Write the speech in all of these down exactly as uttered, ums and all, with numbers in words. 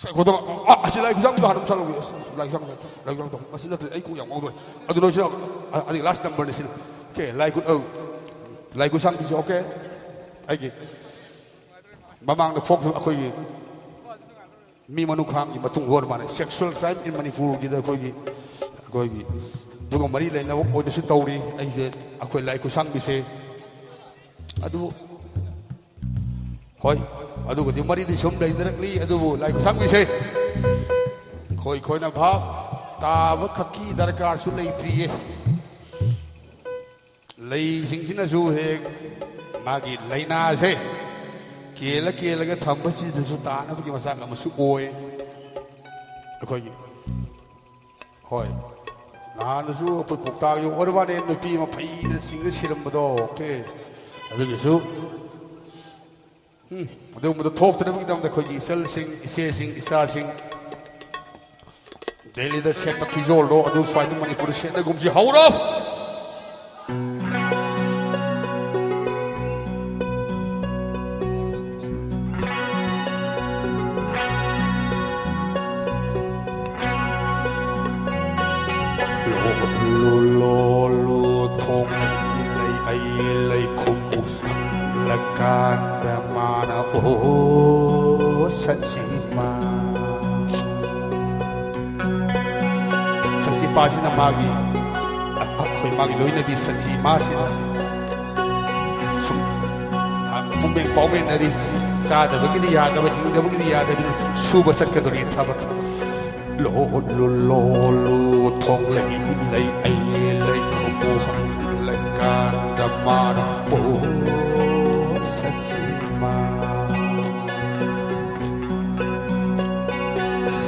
ꯉꯥꯏꯈꯣ, ꯇꯧꯕ꯫ ꯑ, ꯑꯁꯤ ꯂꯥꯏ ꯈꯨꯠꯁꯥꯡꯕꯤꯗꯣ ꯍꯥꯟꯅ ꯑꯃꯨꯛ ꯁꯥꯠꯂꯧꯒꯦ꯫ ꯑꯁ, ꯑꯁ, ꯂꯥꯏ ꯈꯨꯠꯁꯥꯡꯕꯤꯗꯣ, ꯂꯥꯏ ꯈꯨꯠꯁꯥꯡꯕꯤꯗꯣ꯫ ꯃꯁꯤ ꯅꯠꯇ꯭ꯔꯗꯤ ꯑꯩ ꯀꯣꯛ ꯌꯥꯝ ꯉꯥꯎꯗꯣꯔꯦ꯫ ꯑꯗꯨ ꯅꯣꯏꯁꯤꯅ, ꯑ, ꯑꯗꯒꯤ ꯂꯥꯁ ꯅꯝꯕꯔꯅꯤ ꯁꯤꯅ꯫ ꯑꯣꯀꯦ, ꯂꯥꯏ ꯈꯨꯠ-, ꯑ, ꯂꯥꯏ ꯈꯨꯠꯁꯥꯡꯕꯤꯁꯦ, ꯑꯣꯀꯦ꯫ ꯑꯩꯒꯤ ꯃꯃꯥꯡꯗ ꯐꯣꯛꯈꯤꯕ ꯑꯩꯈꯣꯏꯒꯤ ꯃꯤ ꯃꯅꯨꯡꯈꯥꯡꯒꯤ ꯃꯇꯨꯡ ꯑꯣꯏꯔ ꯃꯥꯜꯂꯦ꯫ Sexual crime in ꯃꯅꯤꯄꯨꯔꯒꯤꯗ ꯑꯩꯈꯣꯏꯒꯤ, ꯑꯩꯈꯣꯏꯒꯤ ꯑꯗꯨꯒ ꯃꯔꯤ ꯂꯩꯅꯕ ꯑꯣꯏꯅꯁꯨ ꯇꯧꯔꯤ꯫ ꯑꯩꯁꯦ ꯑꯩꯈꯣꯏ ꯂꯥꯏ ꯈꯨꯠꯁꯥꯡꯕꯤꯁꯦ ꯑꯗꯨ ꯍꯣꯏ, ꯑꯗꯨꯒꯗꯤ ꯃꯔꯤꯗꯤ ꯁꯨꯝ ꯂꯩꯅꯔꯛꯂꯤ, ꯑꯗꯨꯕꯨ ꯂꯥꯏ ꯈꯨꯠꯁꯥꯡꯕꯤꯁꯦ ꯈꯣꯏ ꯈꯣꯏꯅ ꯚꯥꯞ ꯇꯥꯕ ꯈꯛꯀꯤ ꯗꯔꯀꯥꯔꯁꯨ ꯂꯩꯇ꯭ꯔꯤꯌꯦ꯫ ꯂꯩꯁꯤꯡꯁꯤꯅꯁꯨ ꯍꯦꯛ ꯃꯥꯒꯤ ꯂꯥꯏꯅꯥꯁꯦ ꯀꯦꯜꯂ ꯀꯦꯜꯂꯒ ꯊꯝꯕꯁꯤꯗꯁꯨ ꯇꯥꯅꯕꯒꯤ ꯃꯆꯥꯛ ꯑꯃꯁꯨ ꯑꯣꯏ꯫ ꯑꯩꯈꯣꯏꯒꯤ ꯍꯣꯏ꯫ ꯅꯍꯥꯟꯗꯁꯨ ꯑꯩꯈꯣꯏ ꯀꯣꯛꯇꯥꯒꯤ ꯑꯣꯔꯕꯥꯅꯦ ꯅꯨꯄꯤ ꯑꯃ ꯐꯩꯅ ꯆꯤꯡꯗ ꯁꯤꯔꯝꯕꯗꯣ, ꯑꯣꯀꯦ꯫ ꯑꯗꯨꯒꯤꯁꯨ, ꯎꯝ, ꯑꯗꯨꯒꯨꯝꯕꯗꯣ ꯊꯣꯛꯇꯅꯕꯒꯤꯗꯃꯛꯇ ꯑꯩꯈꯣꯏꯒꯤ ꯏꯆꯜꯁꯤꯡ, ꯏꯆꯦꯁꯤꯡ, ꯏꯆꯥꯁꯤꯡ, ꯗꯦꯜꯂꯤꯗ ꯁꯦꯠꯄ ꯐꯤꯖꯣꯜꯗꯣ ꯑꯗꯨ ꯁ꯭ꯋꯥꯏꯗ ꯃꯅꯤꯄꯨꯔꯗ ꯁꯦꯠꯅꯒꯨꯝꯁꯤ꯫ ꯍꯧꯔꯣ! ꯂꯣꯜꯂꯨ, ꯂꯣꯜꯂꯨ, ꯊꯣꯡ ꯂꯩ, ꯂꯩ, ꯑꯩ ꯂꯩ, ꯈꯨꯝꯃꯨ, ꯍꯪꯂꯀꯥꯟꯗ ꯃꯥꯅ, "ꯑꯣ, ꯁꯆꯤꯃꯥ"꯫ ꯁꯆꯤꯄꯥꯁꯤꯅ ꯃꯥꯒꯤ, ꯑ, ꯑ, ꯑꯩꯈꯣꯏ ꯃꯥꯒꯤ ꯂꯣꯏꯅꯕꯤ ꯁꯆꯤꯃꯥꯁꯤꯅ ꯁꯨꯝ, ꯑ, ꯄꯨꯛꯃꯦꯟ ꯄꯥꯎꯃꯦꯟꯅꯔꯤ꯫ ꯆꯥꯗꯕꯒꯤꯗꯤ ꯌꯥꯗꯕ, ꯍꯤꯡꯗꯕꯒꯤꯗꯤ ꯌꯥꯗꯕꯅꯤ, ꯁꯨꯕ ꯆꯠꯀꯗꯧꯔꯤ ꯊꯕꯛ꯫ ꯂꯣꯜꯂꯨ, ꯂꯣꯜꯂꯨ, ꯊꯣꯡ ꯂꯩ, ꯂꯩ, ꯑꯩ ꯂꯩ, ꯈꯨꯝꯃꯨ ꯍꯪꯂꯀꯥꯟꯗ ꯃꯥꯅ, "ꯑꯣ, ꯁꯆꯤꯃꯥ"꯫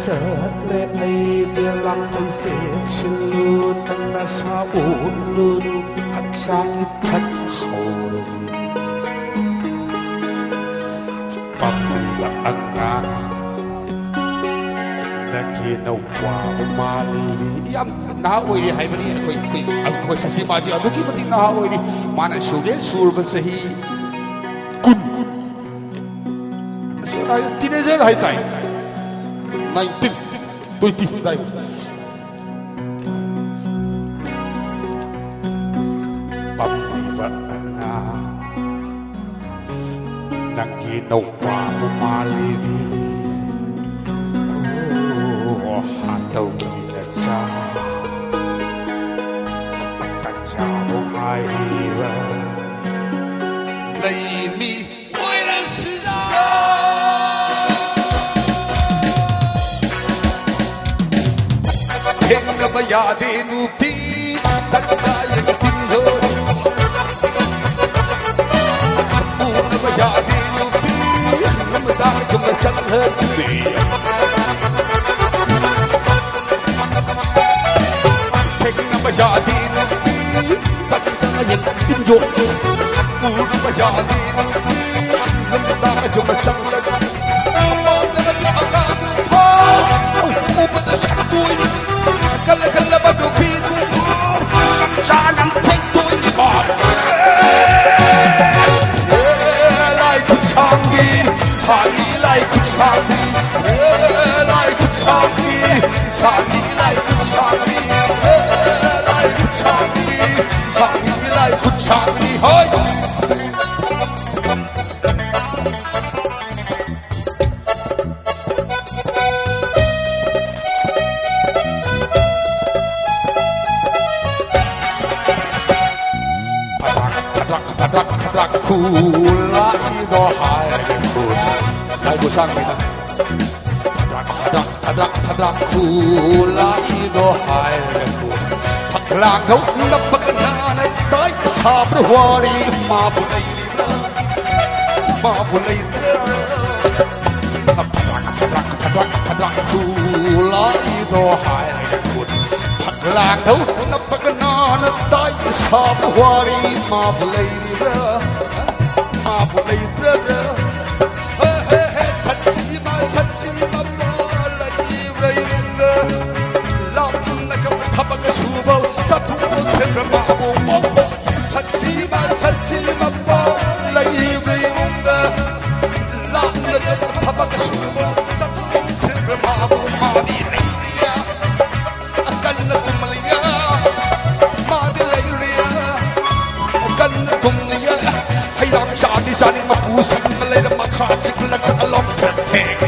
ꯆꯠꯂꯦ ꯑꯩꯗꯤ ꯂꯥꯡꯐꯩ ꯆꯦꯛꯁꯤꯜꯂꯨ, ꯅꯪ ꯅꯁꯥ ꯎꯠꯂꯨꯅꯨ, ꯍꯛꯆꯥꯡ ꯏꯊꯛ ꯍꯧꯔꯗꯤ꯫ ꯄꯥꯝꯂꯤꯕ ꯑꯉꯥꯡ ꯅꯪꯒꯤ ꯅꯧꯄꯥꯕꯨ ꯃꯥꯜꯂꯤꯕꯤ꯫ ꯌꯥꯝ ꯅꯍꯥ ꯑꯣꯏꯔꯤ ꯍꯥꯏꯕꯅꯤ꯫ ꯑꯩꯈꯣꯏ, ꯑꯩꯈꯣꯏ, ꯑꯩꯈꯣꯏ ꯁꯁꯤꯃꯥꯁꯤ ꯑꯗꯨꯛꯀꯤ ꯃꯇꯤꯛ ꯅꯍꯥ ꯑꯣꯏꯔꯤ꯫ ꯃꯥꯅ ꯁꯨꯒꯦ ꯁꯨꯔꯕ ꯆꯍꯤ ꯀꯨꯟ꯫ ꯁꯦꯡꯅ ꯍꯥꯏ, teenager ꯍꯥꯏꯇꯥꯏ꯫ ꯅꯥꯏꯟꯇꯤꯟ ꯇ꯭ꯋꯦꯟꯇꯤ ꯑꯗꯥꯏꯕꯨꯛ꯫ ꯄꯥꯝꯂꯤꯕ ꯑꯉꯥꯡ ꯅꯪꯒꯤ ꯅꯧꯄꯥꯕꯨ ꯃꯥꯜꯂꯤꯗꯤ꯫ ꯑꯣ, ꯍꯥꯇꯧꯒꯤ ꯅꯆꯥ ꯇꯟꯖꯥꯕꯨ ꯉꯥꯏꯔꯤꯕ ꯂꯩꯃꯤ ꯑꯣꯏꯔꯁꯤꯁ꯫ ꯊꯦꯡꯅꯕ ꯌꯥꯗꯦ ꯅꯨꯄꯤ ꯇꯟꯖꯥ ꯌꯦꯡ ꯇꯤꯟꯗꯣ꯫ ꯎꯅꯕ ꯌꯥꯗꯦ ꯅꯨꯄꯤ ꯅꯨꯃꯤꯗꯥꯡ ꯆꯨꯝꯅ ꯆꯠꯂꯗꯤ꯫ ꯊꯦꯡꯅꯕ ꯌꯥꯗꯦ ꯅꯨꯄꯤ ꯇꯟꯖꯥ ꯌꯦꯡ ꯇꯤꯟꯗꯣ꯫ ꯎꯅꯕ ꯌꯥꯗꯦ ꯅꯨꯄꯤ ꯅꯨꯃꯤꯗꯥꯡ ꯆꯨꯝꯅ ꯆꯠꯂꯗꯤ꯫ ꯍꯣꯏ꯫ ꯐꯗ꯭ꯔꯛ, ꯐꯗ꯭ꯔꯛ, ꯐꯗ꯭ꯔꯛ, ꯐꯗ꯭ꯔꯛ ꯈꯨꯂꯥꯏꯗꯣ ꯍꯥꯏꯔꯒ ꯈꯨ-, ꯂꯥꯏꯕꯨ ꯁꯥꯡꯕꯤꯅ꯫ ꯐꯗ꯭ꯔꯛ, ꯐꯗ꯭ꯔꯛ, ꯐꯗ꯭ꯔꯛ, ꯐꯗ꯭ꯔꯛ ꯈꯨꯂꯥꯏꯗꯣ ꯍꯥꯏꯔꯒ ꯈꯨ-, ꯐꯛꯂꯥꯡꯗꯧ ꯅꯞꯄꯒ ꯅꯥꯅ ꯇꯥꯏ ꯁꯥꯕ꯭ꯔ ꯋꯥꯔꯤ ꯃꯥꯕꯨ ꯂꯩꯔꯤꯕ꯭ꯔꯥ? ꯃꯥꯕꯨ ꯂꯩꯇ꯭ꯔꯕ꯭ꯔꯥ? ꯐꯗ꯭ꯔꯛ, ꯐꯗ꯭ꯔꯛ, ꯐꯗ꯭ꯔꯛ, ꯐꯗ꯭ꯔꯛ ꯈꯨꯂꯥꯏꯗꯣ ꯍꯥꯏꯔꯒ ꯈꯨ-, ꯐꯛꯂꯥꯡꯗꯧ ꯅꯞꯄꯒ ꯅꯥꯅ ꯇꯥꯏ ꯁꯥꯕ ꯋꯥꯔꯤ ꯃꯥꯕꯨ ꯂꯩꯔꯤꯕ꯭ꯔꯥ? ꯃꯥꯕꯨ ꯂꯩꯇ꯭ꯔꯕ꯭ꯔꯥ? ꯍꯦ, ꯍꯦ, ꯍꯦ, ꯁꯛꯁꯤ ꯃꯥ, ꯁꯛꯁꯤ ꯃꯄꯥ ꯂꯩꯕ꯭ꯔꯥ ꯏꯃꯨꯡꯗ? ꯂꯥꯞꯅ ꯊꯕꯛ ꯁꯨꯕ ꯆꯠꯊꯣꯛꯈ꯭ꯔꯕ ꯃꯥꯕꯨ ꯄꯣꯛꯄ ꯁꯛꯁꯤ ꯃꯥ, ꯁꯛꯁꯤ ꯃꯄꯥ ꯂꯩꯕ꯭ꯔꯥ ꯏꯃꯨꯡꯗ? ꯂꯥꯞꯅ ꯊꯕꯛ ꯁꯨꯕ ꯆꯠꯊꯣꯛꯈ꯭ꯔꯕ ꯁꯪ ꯂꯩꯔ ꯃꯈꯥ ꯆꯤꯛꯂꯒ ꯑꯂꯣꯝ ꯐꯦꯠ ꯐꯦꯠ꯫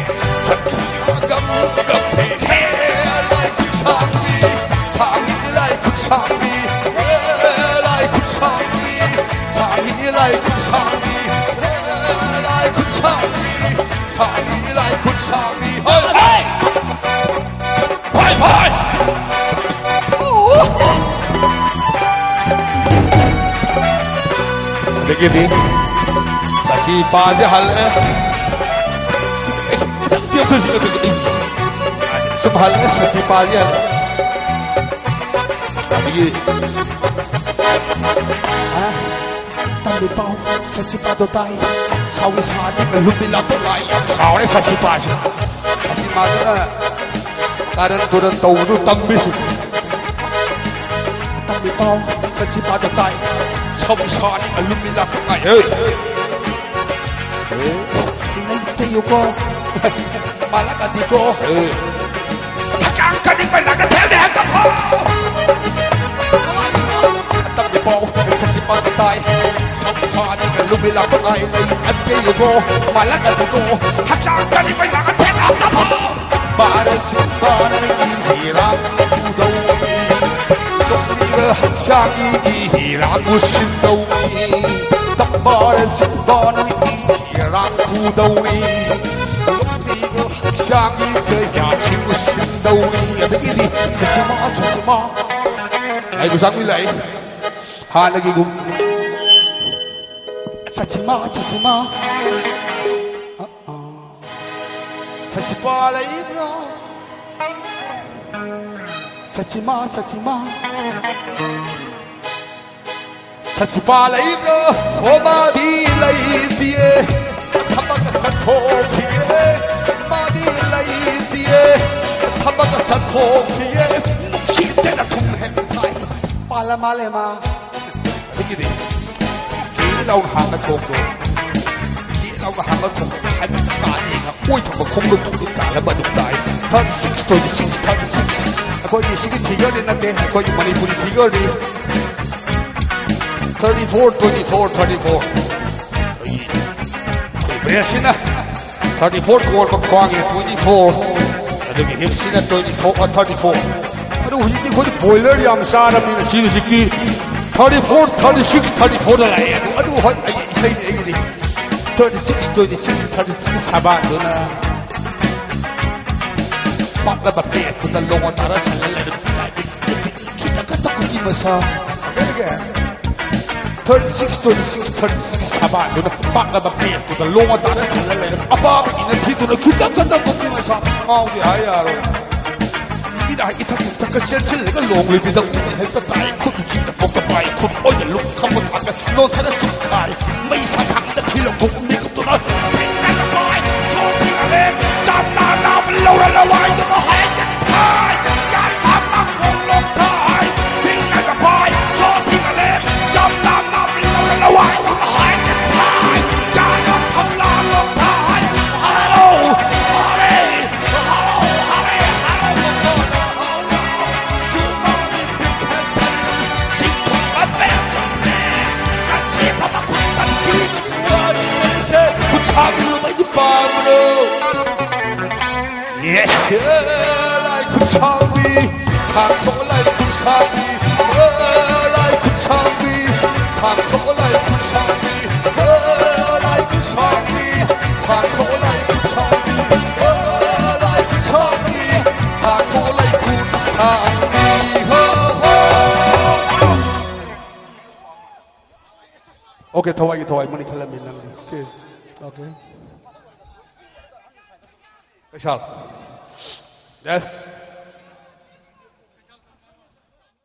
ꯁꯪꯒꯤ ꯑꯒꯝ ꯒꯝ ꯐꯦꯠ ꯍꯦ꯫ ꯂꯥꯏ ꯈꯨꯠꯁꯥꯡꯕꯤ, ꯁꯥꯡꯕꯤ ꯂꯥꯏ ꯈꯨꯠꯁꯥꯡꯕꯤ꯫ ꯍꯦ ꯂꯥꯏ ꯈꯨꯠꯁꯥꯡꯕꯤ, ꯁꯥꯡꯕꯤ ꯂꯥꯏ ꯈꯨꯠꯁꯥꯡꯕꯤ꯫ ꯍꯦ ꯂꯥꯏ ꯈꯨꯠꯁꯥꯡꯕꯤ, ꯁꯥꯡꯕꯤ ꯂꯥꯏ ꯈꯨꯠꯁꯥꯡꯕꯤ꯫ ꯍꯣꯏ! ꯐꯥꯏ, ꯐꯥꯏ! ꯑꯗꯒꯤꯗꯤ ꯁꯥꯁꯤ ꯄꯥꯁꯦ ꯍꯜꯂꯦ꯫ ꯁꯨꯝ ꯍꯜꯂꯦ, ꯁꯥꯁꯤ ꯄꯥꯁꯦ ꯍꯜꯂꯦ꯫ ꯑꯗꯒꯤ ꯇꯝꯕꯤ ꯄꯥꯎ, ꯁꯥꯁꯤ ꯄꯥꯗꯣ ꯇꯥꯏ꯫ ꯁꯥꯎꯏ ꯁꯥꯗꯤ ꯂꯨꯝꯃꯤ ꯂꯥꯞꯄ ꯂꯥꯏ꯫ ꯌꯥꯝ ꯁꯥꯎꯔꯦ ꯁꯥꯁꯤ ꯄꯥꯁꯦ꯫ ꯁꯥꯁꯤ ꯄꯥꯗꯨꯅ ꯀꯥꯔꯟ ꯇꯨꯔꯟ ꯇꯧꯕꯗꯨ ꯇꯝꯕꯤꯁꯨ꯫ ꯇꯝꯕꯤ ꯄꯥꯎ, ꯁꯥꯁꯤ ꯄꯥꯗꯣ ꯇꯥꯏ꯫ ꯁꯥꯎꯏ ꯁꯥꯗꯤ ꯂꯨꯝꯃꯤ ꯂꯥꯞꯄ ꯂꯥꯏ꯫ ꯍꯦ! ꯂꯩꯇꯦꯌꯨꯀꯣ꯫ ꯃꯥꯂꯛ ꯑꯗꯤꯀꯣ꯫ ꯍꯛꯆꯥꯡ ꯀꯟꯅꯤꯡꯕ ꯅꯪꯒ ꯊꯦꯡꯅ ꯍꯦꯛꯇ ꯐꯥꯎ꯫ ꯇꯝꯕꯤ ꯄꯥꯎ, ꯁꯥꯁꯤ ꯄꯥꯗꯣ ꯇꯥꯏ꯫ ꯁꯥꯎꯏ ꯁꯥꯗꯤ ꯂꯨꯝꯃꯤ ꯂꯥꯞꯄ ꯂꯥꯏ ꯂꯩ꯫ ꯑꯗꯤꯀꯣ, ꯃꯥꯂꯛ ꯑꯗꯤꯀꯣ꯫ ꯍꯛꯆꯥꯡ ꯀꯟꯅꯤꯡꯕ ꯅꯪꯒ ꯊꯦꯡꯅ ꯍꯦꯛꯇ ꯐꯥꯎ꯫ Bar ꯁꯤꯝꯕꯥꯅ E ꯍꯤꯔꯥꯡ ꯄꯨꯗꯧꯔꯤ꯫ ꯇꯨꯝꯂꯤꯕ ꯍꯛꯆꯥꯡꯒꯤ ꯏ ꯍꯤꯔꯥꯡ ꯃꯨꯁꯤꯟꯗꯧꯔꯤ꯫ ꯇꯝꯕꯥꯔ ꯁꯤꯝꯕꯥꯅ ꯏ ꯍꯤꯔꯥꯡ ꯄꯨꯗꯧꯔꯤ꯫ ꯇꯨꯝꯂꯤꯕ ꯍꯛꯆꯥꯡꯒꯤ ꯀꯌꯥꯁꯤ ꯃꯨꯁꯤꯟꯗꯧꯔꯤ꯫ ꯑꯗꯒꯤꯗꯤ ꯁꯁꯤꯃꯥ, ꯁꯁꯤꯃꯥ꯫ ꯂꯥꯏ ꯈꯨꯠꯁꯥꯡꯕꯤ ꯂꯥꯛꯏ꯫ ꯍꯥꯟꯅꯒꯤꯒꯨꯝ꯫ ꯁꯁꯤꯃꯥ, ꯁꯁꯤꯃꯥ꯫ ꯁꯁꯤꯄꯥ ꯂꯩꯕ꯭ꯔꯣ? ꯁꯁꯤꯃꯥ, ꯁꯁꯤꯃꯥ꯫ ꯁꯁꯤꯄꯥ ꯂꯩꯕ꯭ꯔꯣ? ꯍꯣ, ꯃꯥꯗꯤ ꯂꯩꯇꯤꯌꯦ꯫ ꯊꯕꯛ ꯆꯠꯊꯣꯛꯈꯤꯌꯦ꯫ ꯃꯥꯗꯤ ꯂꯩꯇꯤꯌꯦ꯫ ꯊꯕꯛ ꯆꯠꯊꯣꯛꯈꯤꯌꯦ꯫ ꯅꯨꯡꯁꯤꯠꯇꯅ ꯊꯨꯝ ꯍꯦꯛ ꯊꯥꯏ꯫ ꯄꯥꯜꯂ ꯃꯥꯜꯂꯦ ꯃꯥ꯫ ꯑꯗꯒꯤꯗꯤ ꯀꯦ ꯂꯥꯎꯅ ꯍꯥꯡꯉ ꯊꯣꯡꯗꯣ꯫ ꯀꯦ ꯂꯥꯎꯅ ꯍꯥꯡꯉ ꯊꯣꯡꯗꯣ꯫ ꯍꯥꯏꯕꯗꯤ ꯀꯥ ꯍꯦꯟꯅ ꯑꯣꯏ ꯊꯪꯕ ꯈꯣꯡꯗꯣ ꯊꯣꯡꯗꯣ ꯀꯥꯜꯂ ꯑꯗꯨꯝ ꯇꯥꯏ꯫ Thirty six, twenty six, thirty six꯫ ꯑꯩꯈꯣꯏꯒꯤ ꯁꯤꯒꯤ figureꯗꯤ ꯅꯠꯇꯦ, ꯑꯩꯈꯣꯏꯒꯤ Manipuri figureꯅꯤ꯫ Thirty four, twenty four, thirty four꯫ ꯑꯩꯈꯣꯏꯒꯤ ꯕꯦꯁꯁꯤꯅ ꯊꯥꯔꯇꯤ ꯐꯣꯔ ꯀꯣꯟꯕ, ꯈ꯭ꯋꯥꯡꯒꯤ ꯇ꯭ꯋꯦꯟꯇꯤ ꯐꯣꯔ, ꯑꯗꯨꯒꯤ ꯍꯤꯞꯁꯤꯅ ꯇ꯭ꯋꯦꯟꯇꯤ ꯐꯣꯔ, ꯊꯥꯔꯇꯤ ꯐꯣꯔ꯫ ꯑꯗꯨ ꯍꯧꯖꯤꯛꯇꯤ ꯑꯩꯈꯣꯏꯗꯤ ꯕꯣꯏꯂꯔ ꯌꯥꯝ ꯆꯥꯔꯕꯅꯤꯅ ꯁꯤ ꯍꯧꯖꯤꯛꯇꯤ thirty four, thirty six, thirty ꯐꯣꯔꯗ ꯂꯥꯛꯑꯦ꯫ ꯑꯗꯨ, ꯑꯗꯨ ꯍꯣꯏ, ꯑꯩꯒꯤ ꯏꯁꯩꯅꯤ ꯑꯩꯒꯤꯗꯤ꯫ Thirty six, twenty six, thirty six ꯁꯕꯥꯟꯗꯨꯅ ꯄꯥꯛꯂꯕ ꯄꯦꯠꯇꯨꯗ ꯂꯣꯡꯉ ꯇꯥꯔ ꯁꯜꯂ ꯂꯩꯔꯝꯃꯤ꯫ ꯈꯤꯇꯪ ꯈꯛꯇ ꯀꯨꯀꯤ ꯃꯆꯥ꯫ Again. Thirty six, twenty six, thirty six ꯁꯕꯥꯟꯗꯨꯅ ꯄꯥꯛꯂꯕ ꯄꯦꯠꯇꯨꯗ ꯂꯣꯡꯉ ꯇꯥꯔ ꯁꯜꯂ ꯂꯩꯔꯝꯃꯤ꯫ ꯑꯄꯥꯕꯒꯤ ꯅꯊꯤꯗꯨꯅ ꯈꯤꯇꯪ ꯈꯛꯇ ꯀꯨꯀꯤ ꯃꯆꯥ꯫ ꯉꯥꯎꯗꯦ ꯍꯥꯏ ꯌꯥꯔꯣꯏ꯫ ꯃꯤꯅ ꯍꯥꯏ ꯏꯊꯛ ꯏꯊꯛꯀ ꯆꯦꯟꯁꯤꯜꯂꯒ ꯂꯣꯡꯂꯤꯕꯤꯗ ꯍꯦꯛꯇ ꯇꯥꯏ꯫ ꯈꯨꯠ ꯆꯤꯡꯅ ꯄꯣꯛꯇ ꯄꯥꯏ꯫ ꯈꯨꯠ ꯑꯣꯏꯅ ꯂꯨꯛ ꯈꯝꯕ ꯊꯥꯛꯀ ꯂꯣꯟꯊꯅ ꯆꯨꯞꯈꯥꯏ꯫ ꯃꯩ ꯁꯥꯊꯥꯡꯗ ꯊꯤꯜꯂꯧ ꯊꯣꯛꯄ ꯃꯤꯀꯨꯞꯇꯨꯅ ꯁꯤꯡꯅꯅ ꯄꯥꯏ꯫ ꯁꯣ ꯊꯤꯅꯔꯦ꯫ ꯆꯥꯝꯅ ꯅꯥꯕ ꯂꯧꯔ ꯂꯋꯥꯏꯗꯨꯅ ꯍꯥꯏ꯫ ꯊꯥꯏ꯫ ꯌꯥꯟ ꯐꯝꯃ ꯈꯣꯡ ꯂꯣꯛ ꯊꯥꯏ꯫ ꯁꯤꯡꯅꯅ ꯄꯥꯏ꯫ ꯁꯣ ꯊꯤꯅꯔꯦ꯫ ꯆꯥꯝꯅ ꯅꯥꯕ ꯂꯧꯔ ꯂꯋꯥꯏꯗꯨꯅ ꯍꯥꯏ꯫ ꯊꯥꯏ꯫ ꯆꯥꯅ ꯐꯝꯂꯥ ꯂꯣꯛ ꯊꯥꯏ꯫ ꯍꯔꯥꯎ꯫ ꯍꯔꯦ꯫ Okay, ꯊꯋꯥꯏꯒꯤ ꯊꯋꯥꯏ ꯃꯅꯤ ꯈꯜꯂꯝꯃꯤ ꯅꯪ꯫ Okay, okay. ꯀꯩꯁꯥꯜ꯫ Yes.